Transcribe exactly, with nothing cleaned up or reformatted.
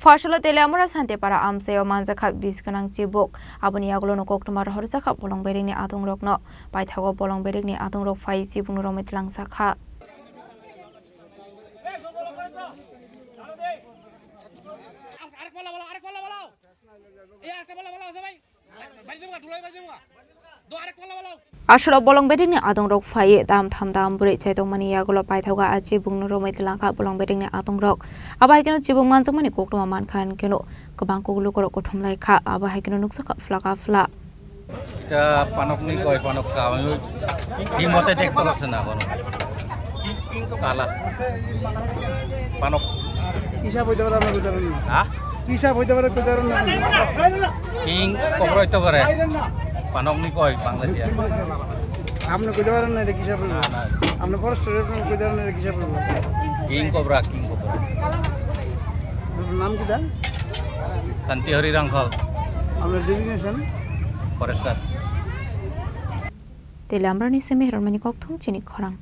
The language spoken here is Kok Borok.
Phasalo Teliamura Santipara amchaio manjakha bis gwnang chibuk. Aboni yagulono koktwma rohorjakha bolong berengni adongrokno. Paithago bolong berengni adongrok phai chibukno romwi tlangjakha. Aswrwk bolong bedekni adongrok phaiwi dam tham dam bwrwi chaitokmani yagulo paithago a chibukno romwi tlangkha bolong bedekni adongrok. Abo hai kheno chibuk manjakmani koktwma mankha hwn kheno kwbang kok lukurok kuthum lai kha, abo hai kheno nukjakha phlaka phla. Ita panokni koi panok kha, ami hi mote dekto se na kono. Kala. Panok. Kisa boite pare, amne koi daro na. Ha? Kisa boite pare, koi daro na. King kobra hoito pare. Panokni koi Bangladesh. Amne koi daro na, kisa boite. Na, na. Amne forest area koi daro na, kisa boite. King kobra, king kobra. Nam kita? Santi Hari Rangkhal. Amne designation? Forester. Teliamurani simi Hermani Kokthum chini khorang.